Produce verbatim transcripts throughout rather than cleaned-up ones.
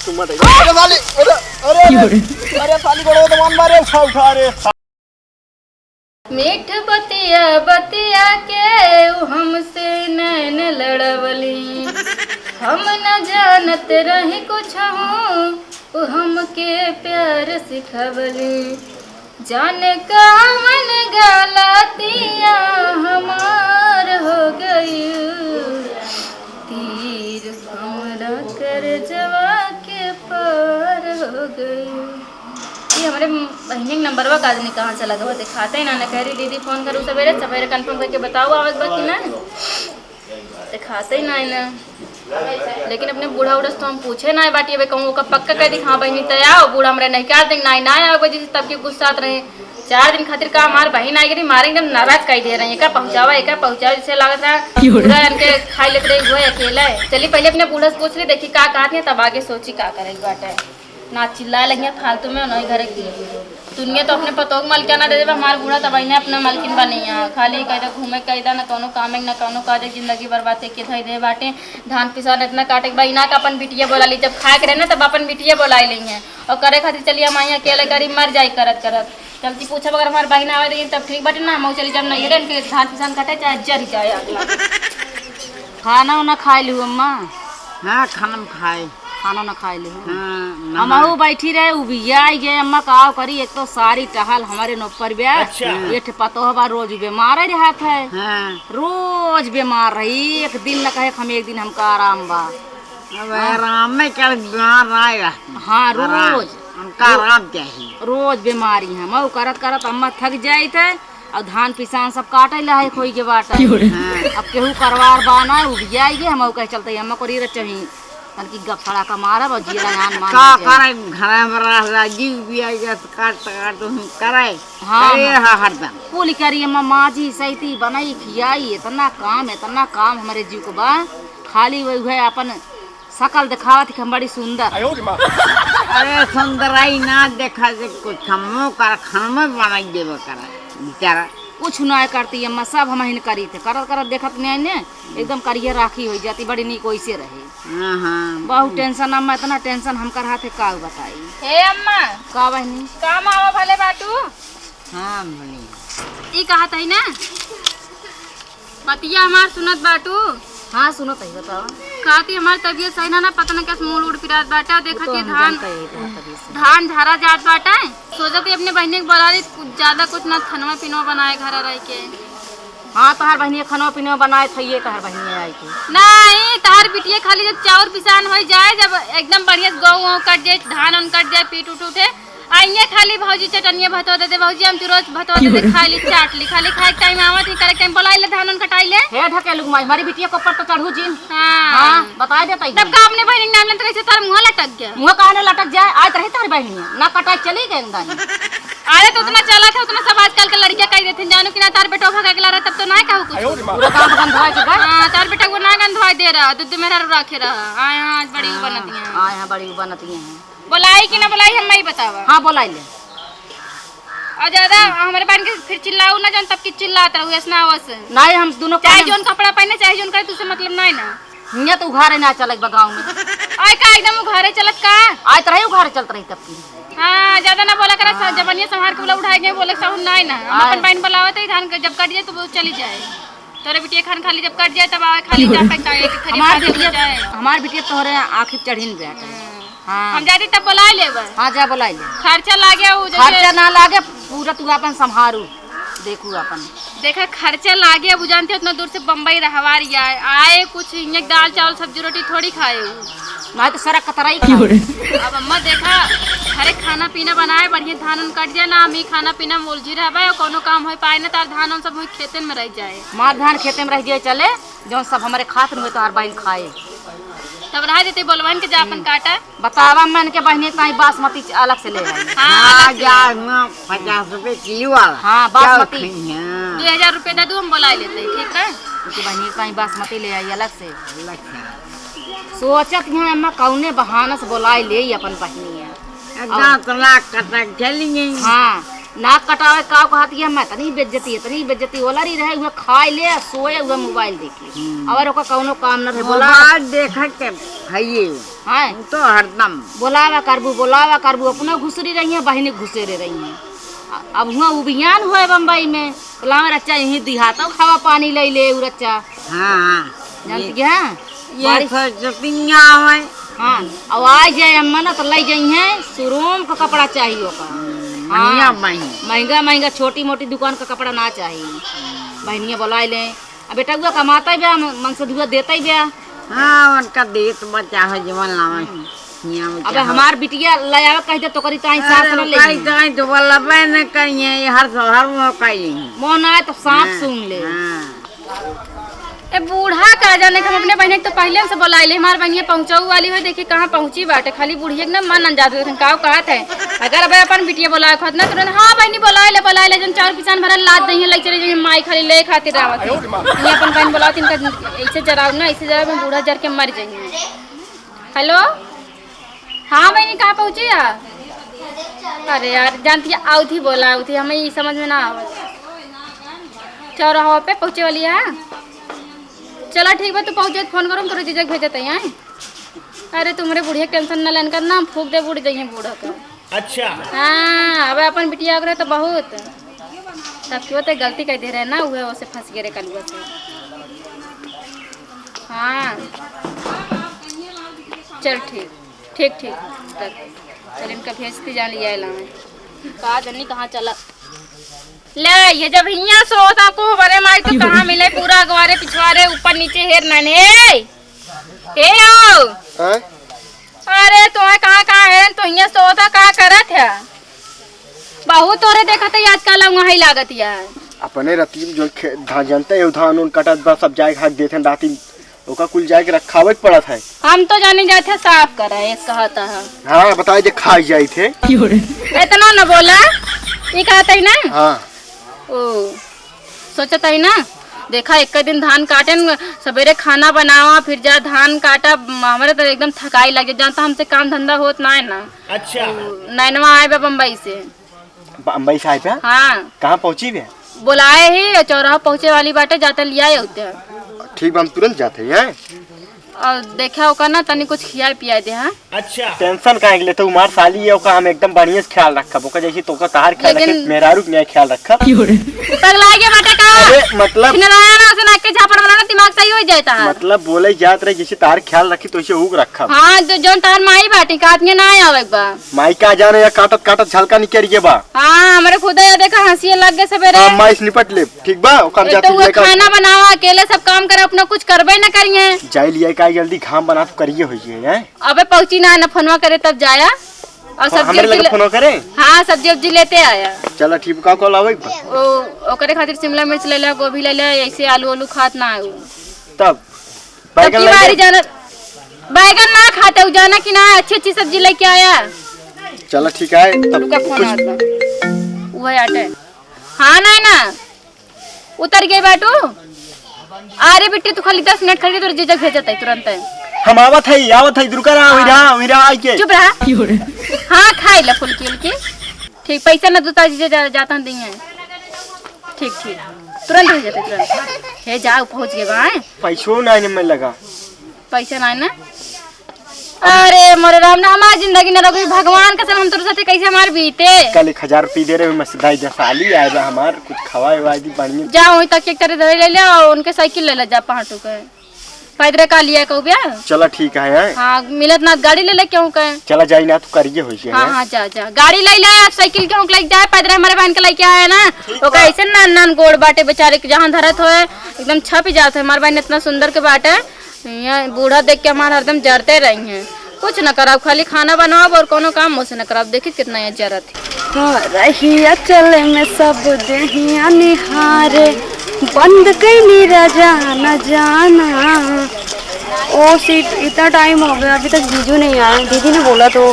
तुम मत, अरे साले, अरे, अरे, अरे, अरे साली, गोड़वा तो मान मारे, उठा, उठा, अरे। मीठ बतिया बतिया के उ हमसे नैन लड़वली। हम न जानत रही कुछ हूँ, उ हमके प्यार सिखवली। जाने कवन गलतियाँ हमार हो गइल, तीर हमरा करजवा के पार हो गइल। ये हमरे बहिनी के नंबरवा का आदमी कहाँ से लगवा, देखाते ही ना, ना कह रही, "दीदी फोन करू सवेरे, सवेरे कन्फर्म करके बताओ आवे के बा कि ना।" देखाते ही ना, ना। लेकिन अपने बूढ़ा उड़ा से तो हम पूछे ना बाटी, अबे कहूँ ओका पक्का कह दी, "हाँ बहिनी, तय आओ।" बूढ़ा हमरे नहीं कह देंगे, "नहीं, ना आओ," जैसे तब के गुस्सात रहे। चार दिन खातिर का हमार बहिन आई गई, मारे एकदम नाराज कर दे रही है, "का पहुँचावा, का पहुँचावा," जैसे लागत रहा पूरा इनके खाई लेत रही हुआ अकेला है। चली पहले अपने बूढ़ा से पूछ ले, देखी का कहत है, तब आगे सोची का करे के बाटे। ना चिल्ला लगिया फालतू में, नहीं घरे की। दुनिया तो अपने पतोह के मलकिन ना दे देबा, हमार बूढ़ा तब इन्हें अपना मलकिन बनी है। खाली कह दे घूमे कह दे, ना कौनो काम है, ना कौनो काज है, जिंदगी बर्बाद के धई दे बाटे। धान पिसान इतना काटे के बा, इना का अपन बिटिया बोला ली, जब खाए के रहे ना तब अपन बिटिया बोला ली है। और करे खातिर चलिए हम आई अकेले करी मर जाई करत करत। चलती पूछब अगर हमार बहिन आवे देगी तब ठीक बाटे ना, हम चली जब नहीं रहे इनके धान पिसान काटे चाहे जर जाए आग लगे। खाना उना खाए लू अम्मा? हाँ, खाना में खाए। खाना ना खाए ले। हाँ, नहा। हमहू बैठी रहे, उबियाई गए, अम्मा का करी, एक तो सारी टहल हमरे नौपर बे। अच्छा। ये ठे पतोह बा, रोज बीमार रहत है। हाँ। रोज बीमार रही, एक दिन न कहे हम एक दिन हमका आराम बा। अब हाँ। आराम में क्या बीमार ना रहती। हाँ, आराम। रोज। हमका रो-, आराम चाहिए। रोज बीमारी है, मऊ करत करत अम्मा थक जाइत है। और धान पिसान सब काटे लायक होई के बाटे। क्यों रे? हाँ, अब केहू करवार बा ना, उबियाई गे, हम कहे चलते, हम करी रचही। तनकी गफड़ा का मारब और जियरा जान मान का जाए। करे, घर में रह, रह, जीव भी आई जात, काट, काट, हम करे। हाँ, करे माँ। हा हरदम। कुल करी, अम्मा माजी, सैती, बनाई, खियाई, इतना काम, इतना काम हमरे जीव को बा। खाली वही है अपन सकल देखावत कि हम बड़ी सुंदर। अरे सुंदराई ना देखा जे कुछ हमो कारखाना में बनाई देवे करा बेचारा। कुछ ना करती अम्मा, सब हमहिन करी थे, करत करत देखत नहीं ने एकदम करिया राखी हो जाती, बड़ी नीक वैसे रहे। हाँ, हाँ। बहुत टेंशन अम्मा, इतना टेंशन हम कर हाथे का बताई। हे अम्मा। का बहनी? काम आवा भले बाटू। हाँ बहनी। ई कहत है ना? बतिया हमार सुनत बाटू? हाँ, सुनत हई, बतावा। कहती हमार तबियत सही ना, ना पता ना कैसे मूड़ उड़ पिरात बाटे। देखा वो तो कि हम धान, जानते ही था तबियत से। धान झरा जात बाटे। सोचत ही अपने बहिनी के बोला ली, कुछ ज्यादा कुछ ना, खनवा पिनवा बनाए घर रह के। हाँ, तोहार बहिनी खनवा पिनवा बनाए थइए, तोहार बहिनी आई के। नहीं, तोहार बिटिया खाली जब चाउर पिसान हो जाए, जब एकदम बढ़िया से गहूँ वहूँ कट जाए, धान उन कट जाए, पीट उठ उठे, आ इहाँ खाली भौजी चटनिया भतवा दे दे, भौजी हम रोज भतवा दे दे, खा ली, चाट ली, खाली खाए के टाइम आवत ही, करे के टाइम बोलाई ले, धान उन कटाई ले। हे ढकेलू माई, हमारी बिटिया को ऊपर तो चढ़ू जिन। हाँ। हाँ, बताई देता ही तब नहीं। का अपने बहिनी के नाम लेते रहे, तार मुँह लटक गया। मुँह काहे न लटक जाए, आज रही तार बहिनी, ना कटाई चली गए अंदर। अरे तो उतना चला था, उतना सब आजकल के लड़कियाँ कह देते हैं, जानू कि ना तार बेटवा भगा के ला रहा, तब तो ना कहू कुछ। पूरा गाँव गंधवा के गए। हाँ, तार बेटा वो ना गंधवा दे रहा, दूध में रखे रहा। आए हाँ, आज बड़ी हाँ, बनती हैं। आए हाँ, बड़ी बनती हैं। बोलाई कि ना बोलाई, हम नहीं बतावा। हाँ, बोलाई ले। और ज्यादा हमारे बहन के फिर चिल्लाऊ ना, जौन तब की चिल्लात रहू, ऐसा ना हो से। नहीं, हम दोनों चाहे काम जौन कपड़ा पहने, चाहे जौन करे, तुझसे मतलब नहीं ना। हियाँ तो उघारे ना चलत बा गाँव में। आय का एकदम उघारे चलत का? आय तो रही उघारे चलत रही तब की। हाँ, ज्यादा ना बोला करा, हाँ। जबनिया संभार के बोला, उठाए गए, बोले सहू नहीं ना। हम आय। अपन बहन बुलावत है, धान के जब कट जाए तो वो चली जाए। तोरे बिटिया खान खाली जब कट जाए तब आवे खाली जा पे का एक खरी हमार पानी बिटिया, जाए। हमार बिटिया तोहरे आँखी चढ़ीन बेटा। हम्म। हाँ। हम जाती तब बुला लेबे। हाँ, जा बुला ले। खर्चा लागे उ जैसे खर्चा ना लागे, पूरा तू अपन संभारू, देखू अपन। देखा खर्चा लागे, अब जानते उतना दूर से बम्बई रहवार आए, आए कुछ इन्हें दाल चावल सब्जी रोटी थोड़ी खाए उ। नहीं तो सारा कतराई खाए। अब अम्मा देखा घरे खाना पीना बनाए, बढ़िया धान उन कट जाए ना, हम ही खाना पीना में उलझी रहबे और कोनो काम हो पाए ना, तार धान उन सब वही खेतन में रह जाए। हमार धान खेते में रह जाए चले, जौन सब हमरे खात में तोहार बहिन खाए। तब रह देते बोलवाइन के जा अपन हम्म। काटा। बतावा मन के बहिनी ताई बासमती च-, अलग से ले आई। हाँ, हाँ, अलग से। जा, हुआ पचास रुपए किलो वाला। हाँ, क्या बासमती। उठई है? दो हजार रुपए दे दू, हम बोला लेते हैं, ठीक है? उनके बहिनी ताई बासमती ले आई अलग से। अलग से। सोचत हैं अम्मा कौने बहाना से बोलाए ले अपन बहिनी है। एकदम और तलाक कटक चली गई। हाँ। नाक कटावे का कहत है, मैं इतनी बेइज्जती, इतनी बेइज्जती, ओलरी रहे, उहे खाए ले, सोए, उहे मोबाइल देखे। हम्म। और ओकर कौनो काम न रहे, बोला। मोबाइल देखे के है ये। हैं? तू तो हरदम। बोलावा करबू, बोलावा करबू, अपना घुसरी रही है, बहिनी घुसेरे रही है। अ-, अब हुआ उबियान हुए बम्बई में, बोलावे रच्चा यहीं दिहातो खावा पानी ले ले उ रच्चा। हाँ, हाँ। जानती ये, है? ये बारिश सोचतिया है। हाँ, अब आ जाए अम्मा ना तो ले जाई है, शोरूम का कपड़ा चाहिए ओका। हम्म, हाँ, बढ़िया महंगी। महंगा, महंगा, छोटी मोटी दुकान का कपड़ा ना चाहिए। बहनिया बोलाए ले, अब बेटा हुआ कमाता ही बा, मन से दुआ देता ही बा। हाँ, उनका देत बा, चाहे जीवन लावे। हम्म। हियाँ में अब चाहे। हमार बिटिया ले आवे कह दे तो करी ताई सास अरे, न ले। कही ताई तो बोलबे न करिए, ये हर सोहर में कही। मोन आए तो सांप हाँ, सूंघ ले। हाँ। ए बूढ़ा का जाने, हम अपने बहने के तो पहले से बोलाइले, हमार बहनिया पहुँचऊ वाली हो, देखी कहाँ पहुँची बाटे, खाली बुढ़िया के ना मन अनजात हो, का कहत है। अगर अब अपन बिटिया बोलावे कहत ना, तुरंत, "हाँ बहनी, बोलाए ले, बोलाए ले, जन चाउर पिसान भरल लाद दइहे, ले चले जाइए, माई खाली ले खातिर आवत है।" ये अपन बहन बोलावत, इनका ऐसे जराऊ ना, ऐसे जराऊ में बूढ़ा जर के मर जाइए। हेलो, हाँ बहनी, कहाँ पहुँची है? अरे यार, जानती है, आउत ही बोला, आउत ही, हमें ये समझ में ना आवत। चौराहा पे पहुँचे वाली है। चला ठीक बा, तू पहुँच जाए, फोन करो, हम तोरे जीजा के भेजत हई, हैं? अरे तुम्हरे बुढ़िया के टेंशन ना लेन कर ना, हम फूक दे बुढ़ जइहे बूढ़ा के। अच्छा। हाँ, अब अपन बिटिया ओकरे तो बहुत। तब क्यों ते गलती कर दे रहे ना, उहे ओसे फंस गए रे कलुआ से। हाँ। चल ठीक, ठीक, ठीक। तब चल इनका भेजती जान लिया लावे। का जनी कहाँ चला। ले, ये जब हियाँ सोता को बरे माई तो कहाँ मिले, पूरा अगवारे पिछवारे ऊपर नीचे हेर नन हे। ए आओ। हैं? अरे तोहे कहाँ कहाँ हेरन, तो हियाँ सोता का करत है? बहुत तोरे देखत है आजकल वहीं लागत है। अपने रतीब जो खे-, धान जनते हो, धान उन कटत बा, सब जाए के हक देथन राती, ओका कुल जाए के रखावे के पड़त है। हम तो जाने जाते साफ करे, एक कहता है। हाँ, बताए जे खाई जाई थे। इतना न बोला, ई कहत है ना? हाँ। ओ, सोचत है ना, देखा, एक दिन धान काटेन, सबेरे खाना बनावा, फिर जा धान काटा, हमरे तो एकदम थकाई लग जाए, जानता हमसे काम धंधा होत ना है ना। अच्छा। नैनवा आए बा बम्बई से। बम्बई से आए बा? हाँ। कहाँ पहुँची बे? बोलाए ही, चौराहा पहुँचे वाली बाटे, जाते लिया होते हैं। ठीक बा, हम तुरंत जाते हैं। और देखा ओका ना, तनी कुछ खियाए पियाए दे, हाँ? अच्छा। टेंशन काहे के लेते हो? हमार साली है, ओका हम एकदम बढ़िया से ख्याल रखब। ओका जैसे तोका तहार ख्याल लेकिन रखे, मेहरारू के न्याय ख्याल रखब। क्यों रे? पगला गया बाटे का? अरे, मतलब किनारा ना, उसे नाक के झापड़ वाला ना, दिमाग सही हो जाए तहार। मतलब बोले जात रहे, जैसे तहार ख्याल रखी, तो इसे ऊक रखब। हाँ, जो, जोन तहार माई बाटी, का आदमी ना आवे बा। माई का जाने या काटत काटत झलका निकल गया बा। हाँ, हमरे खुदा ये देखा, हंसी लग गए सबेरे। हाँ, माई से निपट ले, ठीक बा? ओका हम एक जाते तो वो लेकर खाना बनावा, अकेले सब काम करे, अपना कुछ करबे न करिए। जाई लिया का जल्दी, घाम बना तो करिए होइए, हैं? अबे पहुंची ना, ना फोनवा करे तब जाया। और हाँ, सब्जी हमरे उब्जी लगे ले-, फोनवा करे? हाँ, सब्जी उब्जी लेते आया। चला ठीक, का कॉल आवे बा? ओ, ओकरे खातिर शिमला मिर्च ले ले, गोभी ले ले, ऐसे आलू आलू खात ना है वो। तब बैगन अब की ले बारी ले। जाना, बैगन ना खाते हो, जाना कि ना, अच्छी अच्छी सब्जी लेके आया। चला ठीक है, तब रुका, फोन कुछ आवत बा। वही आटे। हाँ, नहीं ना। उतर गए बाटू। अरे बिट्टी, तू खाली दस मिनट खड़ी, तोर जीजा भेजत है तुरंत है। हम आवत है, आवत है, रुका रहा, वही रहा, वही रहा, आई के। चुप रहा। हाँ, खाई ला फुल्की उल्की। ठीक, पैसा ना दूता जीजा जा, जाता नहीं है। ठीक, ठीक, तुरंत भेजत है, तुरंत। हे जाओ, पहुँच गए बा, हैं? पैसो ना में लगा। पैसा ना है ना? अरे मोरे राम, ना हमार जिंदगी ना रखी, भगवान कसम, हम तोरे साथे कैसे हमार बीते? कल एक हजार रुपये दे रहे हो, मैं सीधा ही दसाली आए बा हमार, कुछ खवाए वाए दी बढ़िया। जा वहीं तक एक तरह धरे ले ले और उनके साइकिल ले ले जा पाँच के। पैदरे का लिया कहू बे? चला ठीक है, हैं? हाँ, मिलत ना गाड़ी ले ले केहू के। चला जाई ना, तू करिए होई से, हाँ, हैं? हाँ, जा, जा। गाड़ी ले ले, अब साइकिल केहू के लेके जाए, पैदरे हमारे बहन के लेके आए ना। ठीक ओका बा। ऐसे नान नान गोड़ बाटे बेचारे के, जहाँ धरत होए, एकदम छपी जात है। हमार बहन इतना सुंदर के बाटे, यहाँ बूढ़ा देख के हमार हरदम जरते रही हैं। कुछ न करब, खाली खाना बनाब और कोनो काम मुझसे न करब। देखी कितना यहाँ जरत है। हाँ, रहिया चले में सब देहिया निहारे, बंद कैली राजा न जाना। ओ shit, इतना टाइम हो गया, अभी तक जीजू नहीं आए। दीदी ने बोला तो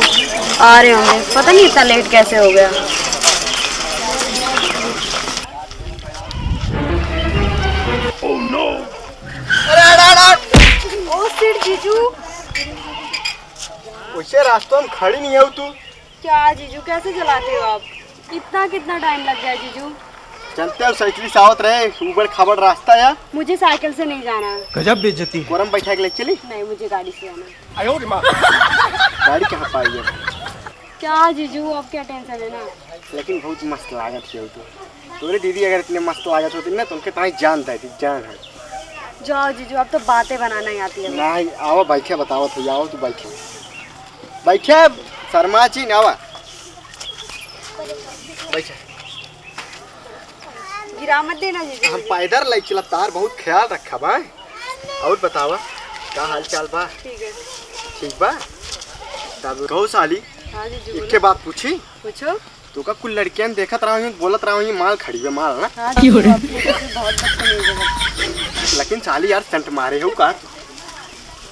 आ रहे होंगे, पता नहीं इतना लेट कैसे हो गया। अरे हट, हट, हट। ओ shit जीजू। वैसे रास्ता में खड़ी नहीं हो तू। क्या जीजू, कैसे चलाते हो आप? इतना कितना टाइम लग गया जीजू? चलते हो, साइकिल से आवत रहे, उबड़ खाबड़ रास्ता है। मुझे साइकिल से नहीं जाना। गजब बेइज्जती। कोरम बैठा के ले चली? नहीं, मुझे गाड़ी से जाना है। गाड़ी कहाँ पाई है? क्या जीजू, अब क्या टेंशन है ना। लेकिन बहुत मस्त लागत है तो। तोरे दीदी अगर इतने मस्त लागत होती ना, तो उनके ताई जान देती, जान है। जाओ जीजू, अब तो बातें बनाना ही आती है। नहीं, आवा बैठे, बतावत है, आवा तू बैठे। बैठे, शर्मा जी, आवा। बैठे। गिरा मत देना जीजू। हम पैदल लै चला, तार बहुत ख्याल रखा बा। और बतावा, का हाल चाल बा? ठीक है। ठीक बा। तब कहो साली, हाँ जीजू, एक बोलो। के बात पूछी? पूछो। तो का कुल लड़कियां देखत रहा हूँ, बोलत रहा हूँ, ये माल खड़ी है, माल ना? हाँ जीजू, आपने मुझे बहुत बदतमीज है। लेकिन साली यार, सेंट मारे हो का?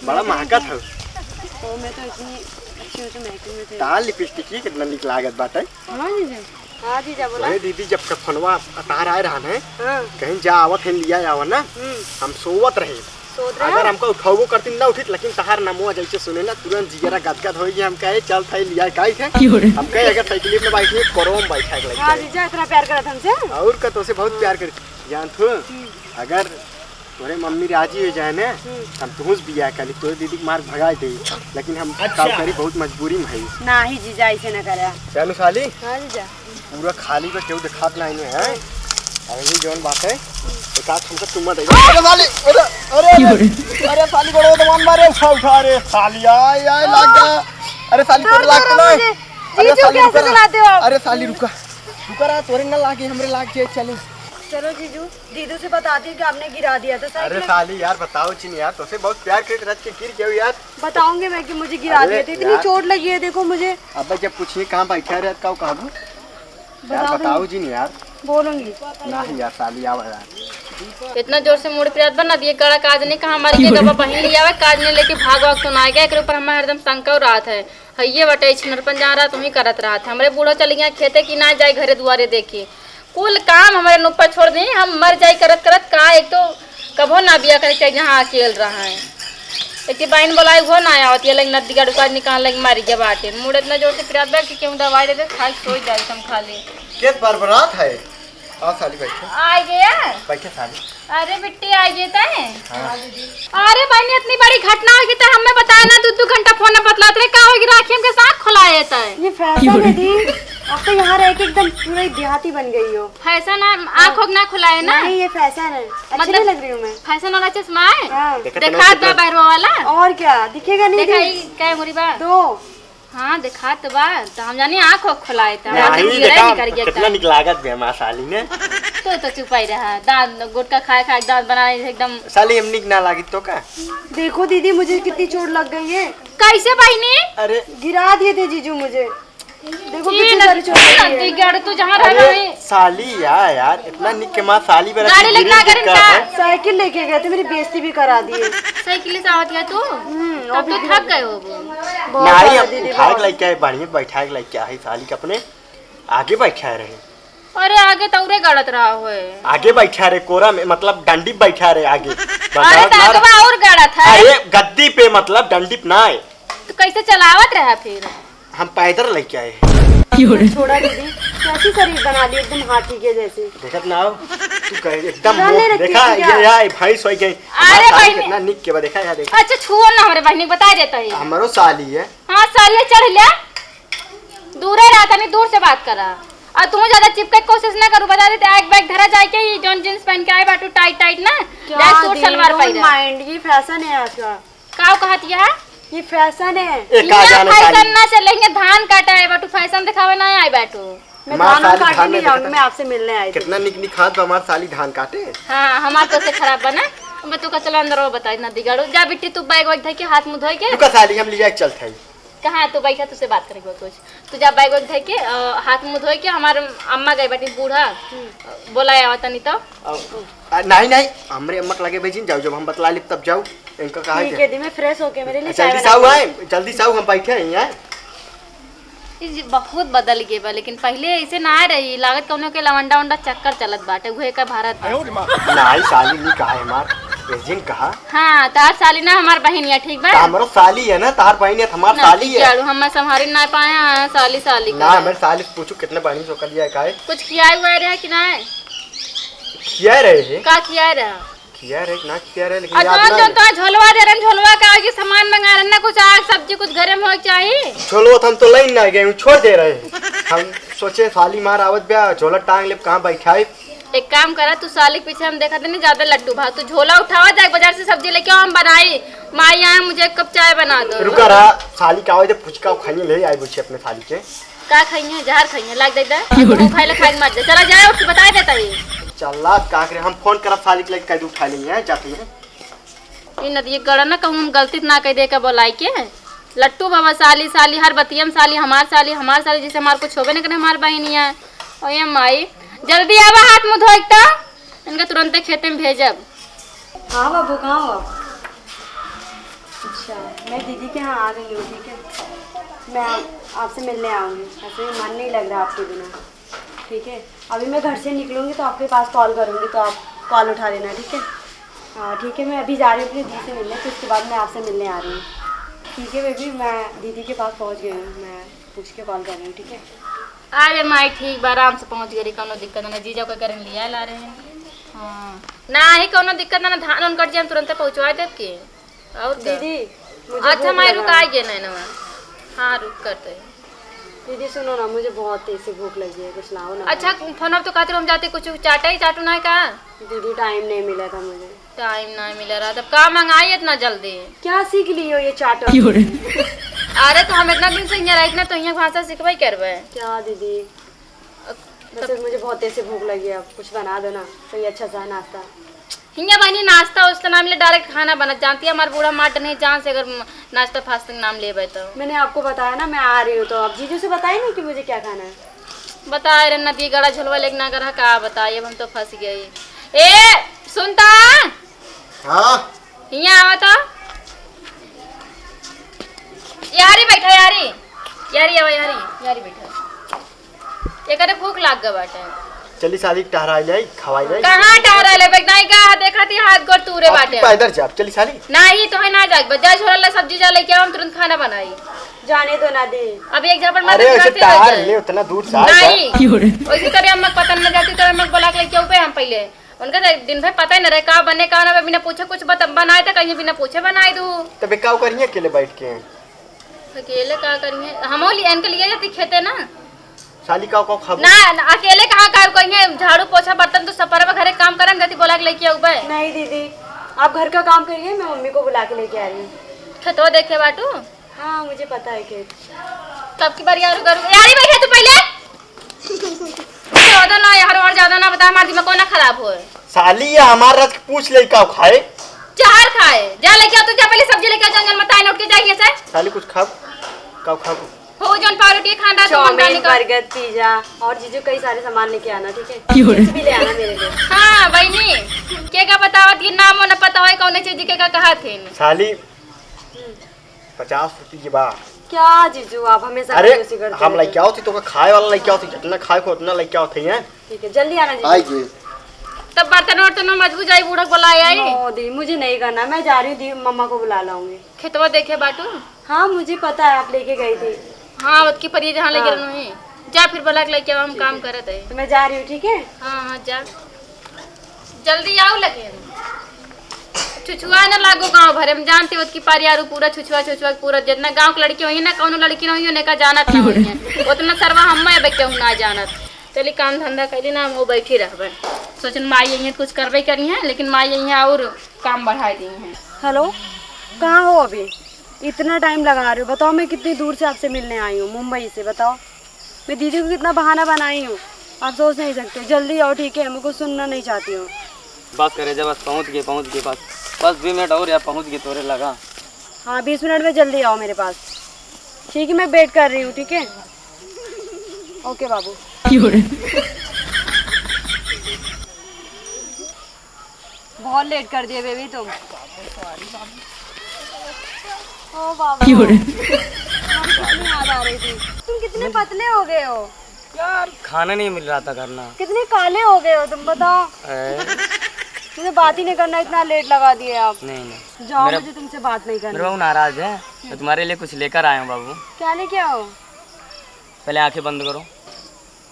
बड़ा महकत हो। तो मैं तो इतनी अच्छी हूँ तो महकूँ में थे। तार लिपस्टिक ही कितना निक लागत बाटे। हाँ जीजू। हाँ जीजा, बोला। अरे दीदी, जब का फोनवा तार आए रहा है, हाँ। कहीं जा आवत है, लिया आवा ना। हम्म। हम सोवत रहे। सोवत रहे? अगर हमका उठावो करती ना उठित, लेकिन तहार नमवा जैसे सुने ना, तुरंत जियरा गदगद होई कि हम कहे, "चल थाई लिया काई थे।" क्यों रे? हम कहे, "अगर साइकिल में बैठी है, कोरम बैठा के हाँ लगे।" जीजा, इतना प्यार करत हमसे। और का, तोसे बहुत प्यार करी। जान तू, हम्म। अगर तोरे मम्मी राजी हो जाए ना, हम्म। हम तुहूँ से बियाह कर ली, तोरे दीदी के मार भगा दे। लेकिन हम अच्छा। काम करी, बहुत मजबूरी में है। नाही जीजा, ऐसे ना करा। चलो साली, हाँ जीजा। पूरा खाली बा, केहू देखात नाही है। अरे ये जौन बात है, एक आध हमका चुम्मा दे। अरे साली, अरे, अरे, अरे, अरे साली, गोड़वा तो मान मारे, उठा, उठा, अरे साली, आय, आय, लाग गया। अरे साली, तोरे लाग तो नहीं। अरे जीजू, साली, कैसे रुका ना। चलाते हो आप? अरे साली, रुका, रुका रहा, तोरे ना लागे, हमरे लाग जाए, चले। चलो जीजू, दीदी से बता दियो कि आपने गिरा दिया था साइकिल। अरे साली यार, बताओ जिन यार, तोसे बहुत प्यार करत रह के गिर गयो यार। बताऊंगी मैं कि मुझे गिरा दिया था, इतनी चोट लगी है, देखो मुझे। अब जब पूछिए कहाँ बैठा रहे, का कहबू? यार बताओ जिन यार। बोलूंगी। नहीं यार साली, आवा यार। इतना जोर से मुड़ पिरात बा ना, दिए कड़ा काज नहीं, कहाँ हमारी के गबा बहिन लिया आवे, काज नहीं लेके भाग वाग तो ना आ गया, एकरे ऊपर हमारे हरदम शंका और रात है। हइये बटे, छिनरपन जहाँ रहा, तुम ही करत रहा था। हमरे बूढ़ो चल गया खेते कि ना जाए घरे दुआरे देखी। कुल काम हमरे ऊपर छोड़ दी, हम मर जाई करत करत का। एक तो कभो ना बिया करे चाहे जहाँ अकेल रहा है। एक बाइन बोलाई वो ना आवत, ये लग नदी का डुका निकाल लग मारी गया बाटे। मुड़ इतना जोर से पिरात बा कि केहू दवाई दे दे, खाई सोई जाए हम खाली। केस बरबरात है। आ साली बैठे। आ गया? बैठे साली। अरे बिट्टी, आ गई तय? हाँ। अरे बहनी, इतनी बड़ी घटना हो गई तय, हमें बताया ना, दो दो घंटा फोन में बतलात रहे, का होगी राखी हमके साथ खुलाए तय? ये फैशन है दी, अब तो यहाँ रह के एकदम पूरा देहाती बन गई हो। फैशन है, आँख होक ना खुलाए ना? नहीं, ये फैशन है, अच्छी मतलब, नहीं लग रही हूँ मैं। फैशन वाला चश्मा है? हाँ। देखत देखा नहीं तो कितना बहरवा वाला? और क्या, दिखेगा नहीं देखा दी? ई क्या मुरी बा? दो। हाँ, देखात बा, त हम जानी आँख ओख खोलाए, त नहीं, हमार जिंदगी देखा, निकर गया कितना एकदम। निक लागत बे हमार साली ने। तो, तो चुपाई रहा, दांत, गुटखा खाए, खाए दांत बनाए एकदम। साली हम निक ना लागित तो का? देखो दीदी, मुझे कितनी चोट लग गई है। कैसे बहिनी? अरे। गिरा दिए थे जीजू मुझे। देखो ये कितनी ना, सारी चोट लगी है। ना, तू जहाँ रह अरे, रही। साली या, यार, इतना निक के माँ साली बना गाड़ी के लेके गिरी ना करें दिक्कत का? है। साइकिल लेके गए थे, मेरी बेइज्जती भी करा दिए। साइकिल से आवत गया तू? हम्म, तब अभी तो गिरा थक गए हो वो। बहुत नहीं, ज्यादा अब दीदी, उठा के बहुत। लेके आए, बढ़िया बैठा के लेके आए साली के अपने आगे बैठा रहे। अरे आगे तौरे गड़त रहा होए। आगे बैठा रहे कोरा में, मतलब डंडी पे बैठा रहे आगे। अरे बताओ तो ना। आगे बा और गड़त है। अरे गद्दी पे, मतलब डंडी पे ना है। तो कैसे चलावत रहा फिर? हम पैदल लेके आए। क्यों रे? छोड़ा दीदी, कैसी शरीर बना ली एकदम हाथी के जैसे। देखत ना हो, तू कहे एकदम जान ले मुंह रखी देखा, है क्या? ये, ये भैंस होई गई। अरे हमार साली बहनी। कितना निक के बा, देखा, यहाँ देखा। अच्छा, छुओ ना हमरे बहनी, बता देता है। हमरो साली है। हाँ, साली है, चढ़ ले। दूरे रहा, तनी दूर से बात करा। और तू ज्यादा चिपके के कोशिश ना करू, बता देते, एक बैग धरा जाए के, ये जौन जींस पहन के आए बाटू टाइट टाइट ना, क्या जाए सूट दीदी, सलवार don't पहन। Mind, ये फैशन है आज का। का कहत यह? ये फैशन है। ए, का ये जाने फैशन साली। ना चले, ये धान काटे आए बाटू, फैशन दिखावे ना आए बाटू। मैं माँ धान साली काटने धान नहीं में जाऊंगी, देखता। मैं आपसे मिलने आई थी। कितना निक निक हाथ बा हमार साली धान काटे। हाँ, हमार तो से खराब बना। मैं तो का चलो अंदर वो बताई ना दिगाड़ू। जा बिट्टी, तू बैग वैग धइ के हाथ मुंह धोए के। रुका साली, हम लिया के चलत हई। कहाँ तू बैठा, तुझसे बात करेंगे कुछ। तू जा बैग वैग धइ के, अ, हाथ मुंह धोए के, हमार अम्मा गई बाटी बूढ़ा, बोला आवा तनी तो। अब, आ, नहीं, नहीं, हमरे अम्मा के लगे भेजिन जाओ, जब हम बतला लेब तब जाओ। इनका कहा ठीक है। है दी, मैं फ्रेश होके मेरे लिए चाय जल्दी से बना आओ, के आए, जल्दी से आओ, हम बैठे हैं यहाँ। ई जी बहुत बदल गए बा, लेकिन पहले ऐसे ना रही, लागत कौनो के लवंडा वंडा चक्कर चलत बाटे, उहे का भारत बा। नहीं साली, नहीं कहा है हमार, जिन कहा? हाँ, तहार साली ना हमार बहिन है, ठीक बा? तो हमरो साली है ना, तहार बहिन है, तो हमार ना, साली ठीक है। है, हम संभारी ना पाए हैं, साली, साली ना, करे। हमारे साली से पूछू कितने बहिन से ओकर लिया का है? कुछ खियाए हुआ रहे कि ना? खिया रहे हैं। का खिया रहा? खिया रहे कि ना खिया रहे, लेकिन आ याद जौन, ना जौन है। तो झोलवा दे रहे, झोलवा का आगे सामान मंगा रहे ना, कुछ आग सब्जी कुछ घरे में होए के चाही। झोलवा तो हम तो लाइन ना गए, छोड़ दे रहे हैं। हम सोचे साली मार आवत बा, झोला टांग ले, कहाँ बैठाए। एक काम करा, तू साली के पीछे हम देखत नहीं, ज्यादा लट्टू भाव, तू झोला उठावा, जाए बाजार से सब्जी लेके आओ, हम बनाई। माई आए, मुझे एक कप चाय बना दो। रुका रहा, साली का आवे तो पुचका खाइए, ले आई बुझे अपने साली के। का खाइए? जहर खाइए, लाग दे दे। क्यों रे? तू खाए ले खाए मत जा, चला जाए, उठ के बताए देता ही। चला का करे, हम फोन करब साली के, लेके कह दू उठा लेंगे, जाते हैं। ई नदिया गड़ा ना कहूँ हम गलती ना कह दे के बोलाई के। लट्टू बाबा साली, साली, हर बतिया में साली, हमार साली, हमार साली, जैसे हमार कुछ होबे न करे, हमार बहिनिया। ओ ये माई, जल्दी आवा, हाथ मुँह धोए के तो। इनका तुरंते खेते में भेजब। हाँ बाबू, कहाँ हो आप? अच्छा, मैं दीदी के यहाँ आ गई हूँ, ठीक है? मैं आप, आपसे मिलने आऊँगी। ऐसे भी मन नहीं लग रहा आपके बिना, ठीक है? अभी मैं घर से निकलूँगी तो आपके पास कॉल करूँगी, तो आप कॉल उठा लेना, ठीक है? हाँ, ठीक है, मैं अभी जा रही हूँ अपनी दीदी से मिलने, फिर उसके बाद मैं आपसे मिलने आ रही हूँ। ठीक है बेबी, मैं दीदी के पास पहुँच गई हूँ, मैं पूछ के कॉल कर रही हूँ, ठीक है? अरे माई, ठीक बा, आराम से पहुँच गई, कौनो दिक्कत ना, जीजा को करन लिया ला रहे हैं। हाँ, ना ही कौनो दिक्कत ना, धान उन कट जाए, हम तुरंत पहुँचवा देब के। और का? दीदी, मुझे अच्छा भूख माई, लगा रुक, है। आ गए नैनवा। हाँ, रुक करते हैं। दीदी सुनो ना, मुझे बहुत तेज से भूख लगी है, कुछ लाओ ना। अच्छा, फोन अब तो कहते हम जाते, कुछ चाटा ही चाटू ना है का? दीदी, टाइम नहीं मिला था मुझे। टाइम ना मिला रहा, तब का मंगाई इतना जल्दी? क्या सीख ली हो ये चाटो? क्यों रे? अरे, तो हम इतना दिन से यहाँ रही, इतना तो यहाँ भाषा सीखबे करबे। क्या दीदी? अब बस तब मुझे बहुत तेज से भूख लगी है, अब कुछ बना दो ना, कोई अच्छा सा नाश्ता। हियाँ बनी नाश्ता उस्ता ना मिले, डायरेक्ट खाना बनत। जानती है हमार बूढ़ा माट नहीं जान से अगर म-, नाश्ता फास्ता के नाम लेबे तो। मैंने आपको बताया ना, मैं आ रही हूँ, तो आप जीजू से बताए ना कि मुझे क्या खाना है। बताए रे नदी गड़ा झोलवा लेके ना गरहा, का बताई, अब हम तो फंस गई। ए, सुनता? हाँ? हियाँ आवा तो। यारी बैठा, यारी। यारी आवा, यारी। यारी बैठा। एकरे भूख लाग गए बाटे। चली साली टहराई जाई, खवाई जाई। कहाँ टहराई ले? बैठ नहीं का, देखा थी हाथ गोड़ तूरे अब बाटे। पैदल जाब, चली साली। नहीं, तो है ना जाए, बस जा झोला ला, सब्जी जा लेके आओ, हम तुरंत खाना बनाई। जाने दो ना दी। अब एक झापड़ मार अरे, के वैसे खाते रह टहर जाए। ले, उतना दूर से आ जा। नहीं। क्यों रे? वैसे तोरे अम्मा के पता न जाती, तोरे अम्मा के बुला के लेके आऊ पे हम पहले। उनका तो दिन भर पता ही न रहे, का बने, का ना बने, बिना पूछे कुछ बत-, बनाए तो कहीं बिना पूछे बनाए दू। तबे का करिए अकेले बैठ के? अकेले का करिए? हमो लिए, इनके लिए जाती खेते ना। साली का, का खाबू? ना, ना, अकेले कहाँ का करिए? झाड़ू, पोछा, बर्तन तो सब परवा घरे काम करन, गति बोला के लेके आऊ बे। नहीं दीदी, आप घर का काम करिए, मैं मम्मी को बुला के लेके आ रही हूँ। खेतवा देखे बाटू? हाँ, मुझे पता है खेत। तब की बार यार करू। यारी बैठे तू पहले। ज्यादा ना यार, और ज्यादा ना बता, हमार दिमाग को ना खराब होए। साली, ये हमार राज के पूछ ले का खाए? जहर खाए। जा लेके आ, तू जा पहले सब्जी लेके आ, जंगल में ताई नोट के जाइए से। साली, कुछ खाओ, का खाओ? हो जौन पावरोटी खान रहा, तो चाउमीन, मंगाने का। बर्गर, पिज्जा और जीजू कई सारे सामान लेके आना, ठीक है? क्यों रे? चिप्स भी ले आना मेरे लिए। हाँ, बहिनी, के का बतावत, ये नाम हो ना पता होए, कौन चीज के का कहा थे। साली, हम्म। पचास रुपये की बा। क्या जीजू, आप हमेशा अरे, कंजूसी करते हम रहते लेके हो। आओ थी, तो का खाए वाला लेके आओ थी, जितना खाए को उतना लेके आओ थी, हैं? ठीक है, जल्दी आना जीजू। आई जी। तब बर्तन वर्तन में मजबू जाई, बूढ़ा को बुलाए आई। नो दी, मुझे नहीं करना, मैं जा रही हूँ दी, मम्मा को बुला लाऊंगी। खेतवा देखे बाटू? हाँ, मुझे पता है, आप लेके गई थी। हाँ, उसकी परिये जहाँ लेके हाँ। रहनु है। जा फिर बुला के लेके आओ, हम ठीक काम है। करत है। तो मैं जा रही हूँ, ठीक है? हाँ, हाँ, जा। जल्दी आओ लेकिन। छुछुआ न लागो गाँव भरे में, जानते हो कि पारियारू पूरा छुछुआ, छुछुआ पूरा, जितना गाँव के लड़की होई ना, कौनो लड़की ना होई, उन्हें का जानत ना होई है। उतना सरवा हम मैं अब केहू ना जानत। चली काम धंधा कैली ना, हम वो बैठी रहबे। सोचन माई यहीं कुछ करबे करी है, लेकिन माई यहीं और काम बढ़ाई दी है। हेलो, कहाँ हो अभी? इतना टाइम लगा रहे हो, बताओ मैं कितनी दूर से आपसे मिलने आई हूँ, मुंबई से, बताओ। मैं दीदी को कितना बहाना बनाई हूँ, आप सोच नहीं सकते। जल्दी आओ, ठीक है, मैं कुछ सुनना नहीं चाहती हूँ। बस करे जा, बस पहुँच गए, पहुँच गए, बस, बस बीस मिनट और यार, पहुँच गए तोरे लगा। हाँ, बीस मिनट में जल्दी आओ मेरे पास, ठीक है, मैं वेट कर रही हूँ, ठीक है, ओके बाबू। क्यों रे? बहुत लेट कर दिए बेबी तुम। ओ बाबा। क्यों रे? तुम्हारी कॉल याद आ रही थी। तुम कितने पतले हो गए हो? यार, खाना नहीं मिल रहा था घर ना। कितने काले हो गए हो तुम, बताओ। ए? तुझे बात ही नहीं करना, इतना लेट लगा दिए आप। नहीं, नहीं। जाओ, मेरा, मुझे तुमसे बात नहीं करनी। मेरा बाबू नाराज है, मैं तुम्हारे लिए कुछ लेकर आया हूँ बाबू। क्या लेके आओ? पहले आंखें बंद करो,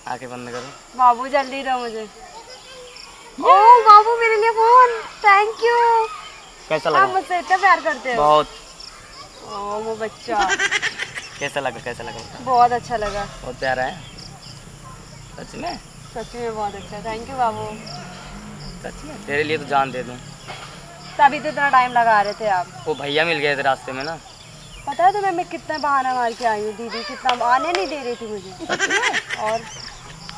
आंखें बंद करो। बाबू, जल्दी दो मुझे। ओ बाबू, मेरे लिए फोन। Thank you। कैसा लगा? आप मुझसे इतना प्यार करते हो। बहुत। ओ, वो बच्चा। कैसा लगा, कैसा लगा बता? बहुत अच्छा लगा। बहुत प्यारा है। सच में? सच में बहुत अच्छा। Thank you बाबू। सच में? तेरे लिए तो जान दे दूँ। तभी तो इतना टाइम लगा रहे थे आप। वो भैया मिल गए थे रास्ते में ना। पता है तुम्हें, मैं कितना बहाना मार के आई हूँ दीदी, कितना आने नहीं दे रही थी मुझे। सच में? और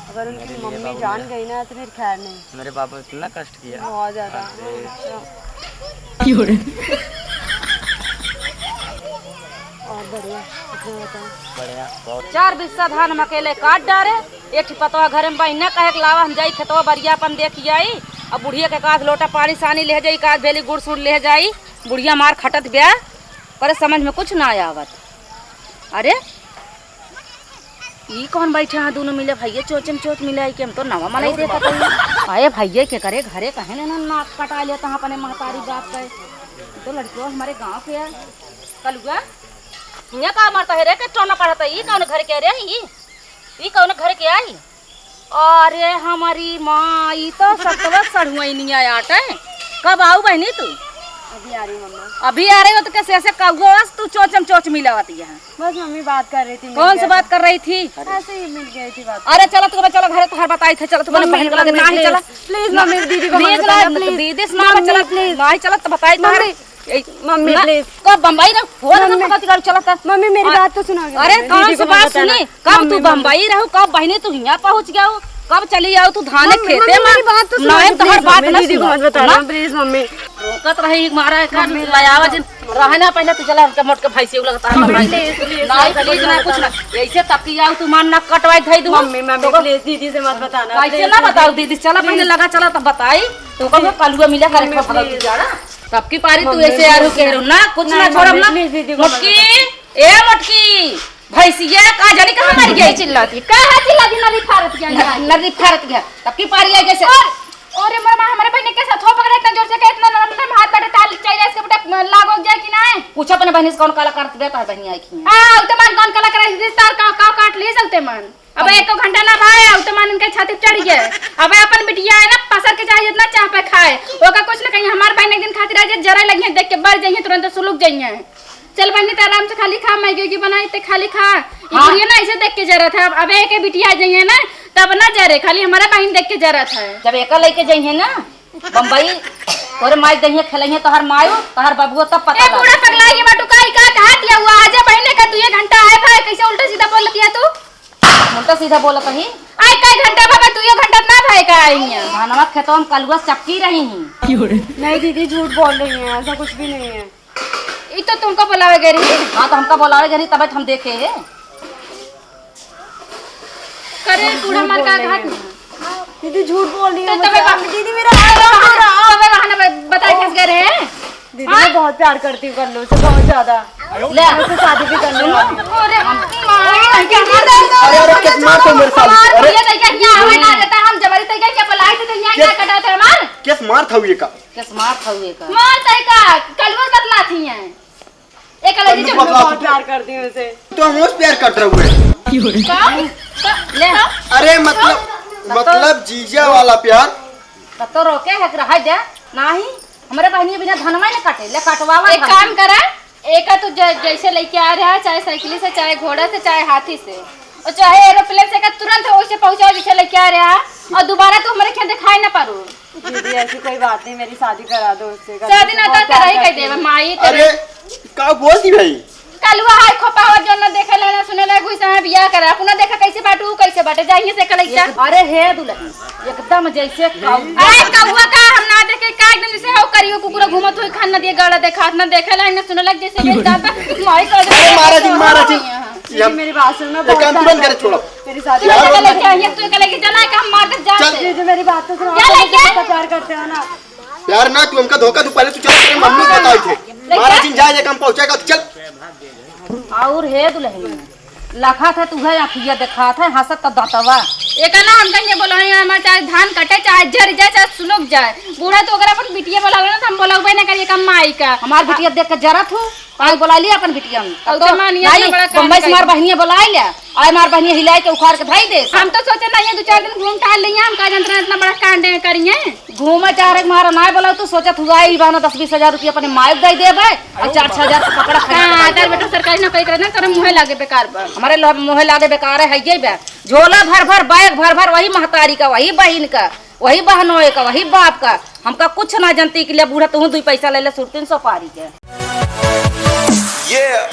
अगर उनकी मेरे लिए मम्मी बाबू जान मेरा गई ना तो फिर खैर नहीं। मेरे बाबू इतना कष्ट किया। बहुत ज्यादा। अरे। और बढ़िया, अपना बताओ। बढ़िया, बहुत। चार बिस्सा धान हम अकेले काट डारे, एक ठे पतवा घरे में बहिना कहे के लावा हम जाई खेतवा बरिया अपन देख आई। अब बुढ़िया के काथ लोटा पानी सानी ले जाई, काथ भेली गुड़ सुड़ ले जाई। बुढ़िया मार खटत ब्या, पर समझ में कुछ ना आवत। अरे, ई कौन बैठे हैं दुनो मिले भैया, चोच में चोच मिले, आई के हम तो नवा मनई देखत हई। अरे भैया के करे घरे कहे ना नाक कटा लेता है अपने महतारी बाप का। ई तो लड़कियों हमारे गाँव के है। कलुआ, हियाँ का मरता है रे, के टोना पड़ता है, ई कौन घर के रे, ई, ई कौन घर के आई? अरे हमारी माँ, ई तो सतवा सढ़ुआइनिया आटे। कब आऊ बहिनी तू? अभी आ रही मम्मा। अभी आ रही हो तो कैसे ऐसे कौआ तू चोचम चोच मिलावत यहाँ? बस मम्मी बात कर रही थी, मिल कौन सी गया बात था। कर रही थी? ऐसे ही मिल गई थी बात। अरे चला तू, चला घरे तोहर बताई थे, चला तू मम्मी, बहन के लगे मम्मी, ना ही please, चला। Please मम्मी, दीदी को मत please, बताना, please। दीदी से ना मम्मी, चला, please। ना ही चला तो बताई मम्मी, तोहर। ए, मम्मी, ना, please। कब बम्बई रहो? फोन मम्मी। कब कथी कर चलत है? मम्मी, मेरी हाँ। बात तो सुनो आगे, अरे, मम्मी। कौन दीदी सी को बात मत बताना। सुनी? कब मम्मी, तू मम्मी। बम्बई रहो, कब बहिनी तू हियाँ पहुँच गया हो? कब चली आओ तू धाने मम्मी, खेते मम्मी, में? मेरी बात तो सुनो नहीं आगे, तो हर please, बात मम्मी, ना दीदी को सुनो। मत बताना, ना? Please मम्मी। रोकत रही, मारा है, कर मम्मी, ले आवा जिन। रहे ना, पहले तू चला, हमके मोट के भैंसी उलगता है, मम्मी, भैंसी। Please, please, नहीं, मम्मी, please, ना, मत कुछ ना। बताना। ऐसे तपकी आओ तू, मान ना कटवाई धई दूँ। मम्मी, मम्मी, तो please, दीदी से मत बताना, कैसे please, ना दीदी। बताओ दीदी? चला, पहले please। लगा, चला, तब बताई। तो कब कलुआ मिला करे मम्मी, खा भगत please। जा ना। सबकी पारी तू मम्मी, ऐसे आरू please। के ना, कुछ नहीं, ना छोड़म मम्मी, ना। Please, दीदी को मत मोटकी, बताना। ए मोटकी, भैंसिया का जानी कहाँ मर गई? चिल्लाती, काहे चिल्लाती? नली फारत गया न, यहाँ। नली फारत गया। सबकी पारी आई जैसे। और, और ये मरमा हमारे बहन के साथ हो पकड़े इतना जोर से कि इतना नरम नरम हाथ बटे ताल चाहिए इसके बेटा लागो जाए कि नहीं? पूछो अपने बहन से कौन काला करत बे, तार बहन आई की। आ, उते मन कौन काला करे, तार का, का काट लिए चलते मन। अब एको घंटा ना भाए, अब तो मान उनके छाती चढ़ गए। अब अपन बिटिया है ना, पसर के चाहे जितना चाह पे खाए, ओका कुछ ना कहीं। हमार बहन एक दिन खातिर आ जाए, जरा लगी है, देख के बर जाइए, तुरंत सुलुक जाइए। चल बहनी, तो आराम से खाली खा, मैगी उगी बनाई, ते खाली खा। ये हाँ। बुढ़िया ना ऐसे देख के जरत है। अब, अब एक बिटिया आ जाइए ना, तब ना जरे, खाली हमारा बहन देख के जरत है। जब एका लेके जाइए ना बम्बई, तोरे माई दहिया खेलइहे, तोहर मायो, तोहर बबुआ, तब पता ए, लगे। बूढ़ा पगला, ये बाटू का, ई का कहत या हुआ? आजे बहने का दुए घंटा आए भाई, कैसे उल्टा सीधा बोलत या तू? उल्टा सीधा बोलत ही। आई कई घंटा भा, दुइयो घंटा ना भाई का आई हियां। धानवा खेतवा में कलुआ चपकी रही ही। नहीं दीदी, झूठ बोल रही हैं, ऐसा कुछ भी नहीं है। ई तो तुमको बुलावे गई रही। हाँ, तो हमका बुलावे गई रही, तब हम देखे है। करे बूढ़ा मर का घाट में। दीदी, झूठ बोल रही तो है, तबे मुझे बा-, दीदी, मेरा हाथ तबे बहाना ब-, बताए फंस गए रहे। दीदी, हाँ? मैं बहुत प्यार करती हूँ कल्लू से, बहुत ज्यादा। ले। मैं उससे शादी भी करने वाली हूँ। अरे, हम, अरे, अरे, किस मार था मेरे साथ? हमार अरे। भैया तैका हियां आवे ना देता, हम जबरी तैका क्या बुलाए थे, तो हियां क्या कटा थे हमार? किस मार था ये का? किस मार था ये का? मार तैका, कलुआ बतला थी हैं। एक अलग कलू जी बतला बहुत थी। प्यार करती हूँ उसे। तो हम उस प्यार करत रहुए। का? का? ले। अरे, मतलब, का? मतलब जीजा वाला प्यार। तब तो रोके है, रहा जा। नाही, हमरे बहिनी बिना धनवा न काटे, ले कटवावा एक धनवा। काम करा, एका तू ज-, जैसे लेके आ रहा, चाहे साइकिल से, चाहे घोड़ा से, चाहे हाथी से, और चाहे एरोप्लेन से, एका तुरंत वैसे पहुंचाओ जैसे लेके आ रहा, और दोबारा तू हमरे खेत दिखाई ना पारू। दीदी, ऐसी कोई बात नहीं, मेरी शादी करा दो उससे। शादी ना बहुत तो प्यार कराई करती कह देवे, हूँ। माई तेरे। अरे, का बोलती भाई? कलुआ है खोपा हो, जो ना देखे ले, ना सुने ले, घुसा है बियाह करा। अपना देखा कैसे बाटू, कैसे बाटे, जाइए से कलैया। अरे हे दुल्हन, एकदम जैसे कौआ। अरे कौआ का हम ना देखे, का एकदम जैसे हो करियो कुकुर घूमत हुई, खान ना दिए गाड़ा देखा, ना देखे ले, ना सुने लग जैसे बेच जाता। माई का अरे मारा जी, मारा जी। ये हम मेरी बात सुन, मैं एक बहुत काम तुरंत करे छोड़ो। मेरी शादी यार, कर ले, ये तू कर ले, जना का हम मार के जा चल। दे। जी, जी, मेरी बात तो सुनो, क्या आप लेके? मुझसे प्यार करते हो ना? प्यार ना, तू हमका धोखा, तू पहले तू चल, तेरे मम्मी को बताओ थे। लेके? मारा जी, जाए, काम पहुंचाएगा, तू चल। और हे दुल्हन, लखात है तुहे, आँखिया देखात है, हँसत त दतवा। एका ना हम कहिए बोलो है, हमार चाहे धान कटे, चाहे जर जाए, चाहे सुलग जाए। बूढ़ा तो अगर अपन बिटिया बोलावे ना, तो हम बोलावे ना करिए का माई का। हमार बिटिया देख के जरत हूँ, आई बोला लिया अपन बिटिया में। अब और तो तो मानिए, भाई, इतना बड़ा कांड बम्बई से कर हमार दिया। बहिनिया बोला लिया, और हमार बहिनिया हिलाई के उखाड़ के धई दे। हम तो सोचे ना, ये दो चार दिन घूम टहल लिया, हम का जानते ना इतना बड़ा कांड करिए। घूमे चाह रहे मारा ना बोला, तू सोचत हुआ ई बहाना दस बीस हजार रुपया अपने माई के दे देबे और चार छह हजार के कपड़ा खरीद के हाँ, दे तार देबे। बेटा सरकारी नौकरी करे ना, तोरे मुँहे लागे बेकार बा। हमारे लो-, मुँहे लागे बेकार है, है ये बे। झोला भर भर, बैग भर भर, वही महतारी का, वही बहिन का, वही बहनों का, वही बाप का। हमका कुछ ना जानती कि ले बूढ़ा तू दुई पैसा ले ले, सुरतीन सौ पारी के। Yeah।